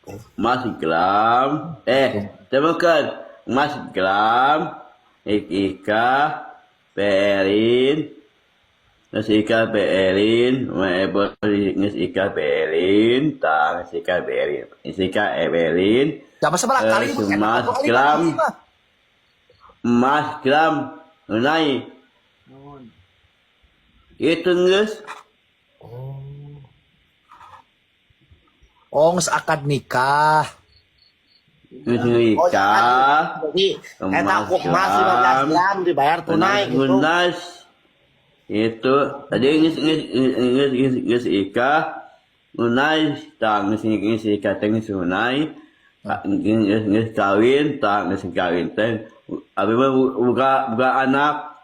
Emas gram, temukan emas gram, ika, perin, geus ika perin, geus ika perin, tah geus ika perin, geus ika eberin. Siapa sebelah kali Emas gram, emas gram, nai. Itu geus. Oh, geus akad nikah. Geus nikah. Jadi eta ku emas 15 gram dibayar tunai gitu. Lunas. Itu tadi geus geus geus geus geus ika lunas tah geus geus ika teh geus tunai. Geus geus kawin tah geus kawin teh abi mah buka anak.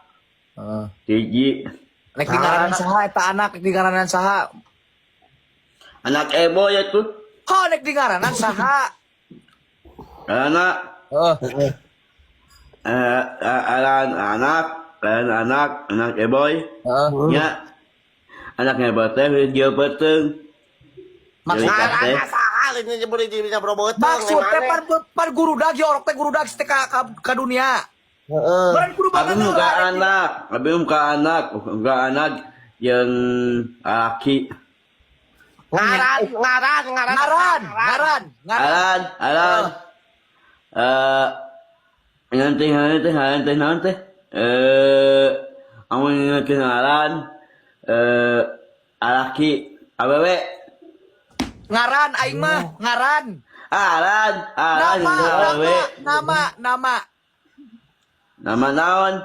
Heeh. Hiji. Rek dingaranan saha eta anak, rek dingaranan saha? Anak Ebo ya tuh. Kok rek dingaranan saha? Anak. Heeh. Anak, anak, anak Eboy. Heeh. Nya. Anak Eboy teh dia beuteung. Ngaranna saha lain nyebut di bisa beuteung. Maksud teh pan guru dag ya orok teh guru dag teh ka dunia. Heeh. Kudu Abi muka anak, abi muka anak, muka anak yang laki. Ngaran, ngaran, ngaran. Ngaran, ngaran, ngaran. Aran, aran. Nanti nanti nanti nanti. Amun nanti ngaran, alaki, awewe. Ngaran aing mah, ngaran. Aran, aran, Nama, awewe. nama, nama. Nama naon?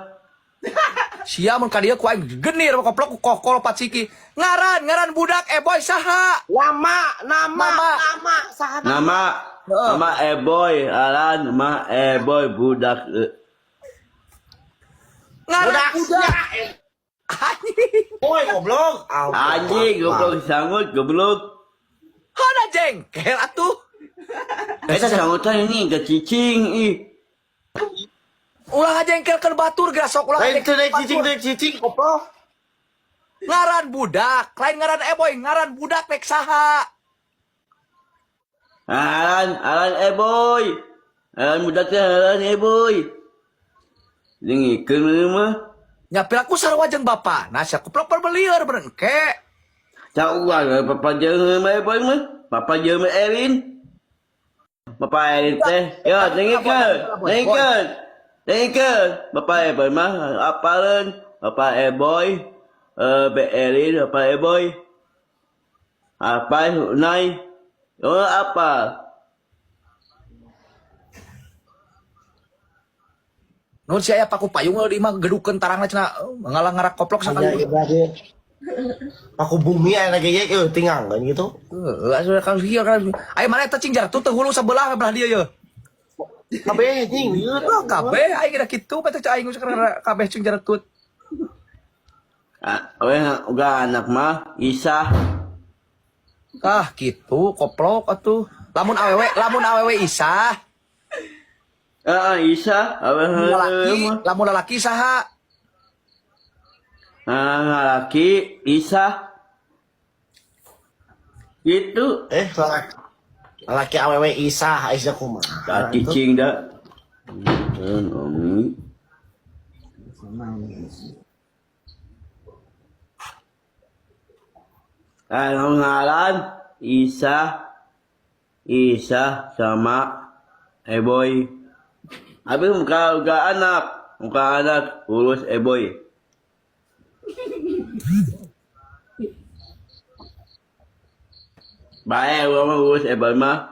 Sia mun ka dieu ku aing genir koplok ku kokol paciki. Ngaran, ngaran budak Eboy saha? Nama, nama, Nama. nama, saha Nama, nama Eboy, aran, nama Eboy budak. Ngaran Budak. budak. Anjing. Boy goblok. Anjing, goblok sangut, goblok. Hana jengkel atuh. Eta sangutan ini ke cicing ih. Ulah jengkelkeun batur geura sok ulah Lain teu jengkelkeun cicing batur. teu cicing goblok. Ngaran budak, lain ngaran Eboy, ngaran budak rek saha? Aran, aran Eboy. Aran budak teh aran Eboy. Dengikeun mah. Nya piraku sarua jeung bapa. Nah sia kuplok perbelieur bener engke. Cak uang papa jeung Eboy mah. Papa jeung Erin. Bapak Erin teh, yo dengikeun, dengikeun. Dengikeun. Bapak Eboy mah apaleun? Bapak Eboy, Be Erin, Bapak Eboy. Apa nai? Oh apa? Nun si aya paku payung di imah gedukeun tarangna cenah ngalah ngarak koplok sakali. Iya, Paku bumi aya ge ye tinggal kan gitu. Heeh, asuh kan ieu kan. Aya mana eta cing jaratut teu hulu sebelah belah dieu ye. Kabeh anjing lieur. Wah, kabeh aing geus kitu bae teh aing geus kabeh cing jaratut. Ah, we uga anak mah Isah. Ah, gitu koplok atuh. Lamun awewe Isah. Heeh, Isah, awewe Lalaki, lamun lalaki saha? Ah, lalaki Isah. Gitu. Lalaki awewe Isah, Isah kumaha? Tak cicing dah. Omi. Ngaran Isah, Isah sama Eboy. Habis muka anak urus Eboy. Baik, urang mah urus Eboy mah,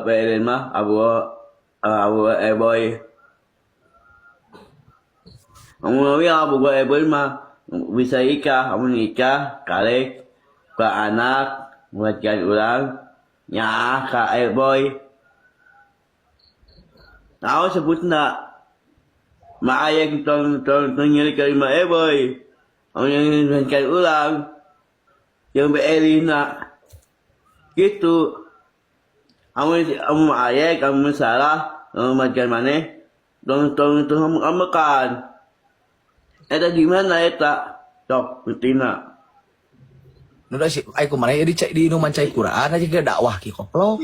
Berin mah abu Eboy. Amun abu Eboy mah bisa ikah, amun ikah karek ke anak buatkan urang nyaah ka Eboy. Tahu sebutna ma aya tong tong tong nyeri ka lima Eboy. Amun nyeri urang yang beerina gitu. Amun amun aya kamu salah makan maneh tong tong tong makan. Eta gimana eta? Sok rutina. Nu da si ai kumaha di di minuman cai Quran aja ke dakwah ki koplok.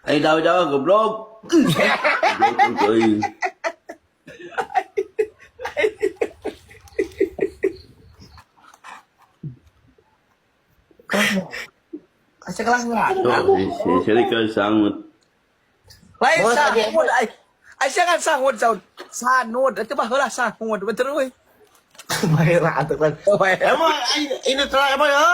Ayo jauh-jauh goblok. Goblok euy. Asa kelas ngeran. Tuh, si si sangut. Lain Boleh tadi. sahud ai. Aisyah kan sahud sahud. Sanud itu mah heula sahud betul euy. Bae lah atuh kan. Emang ini telah emang ya.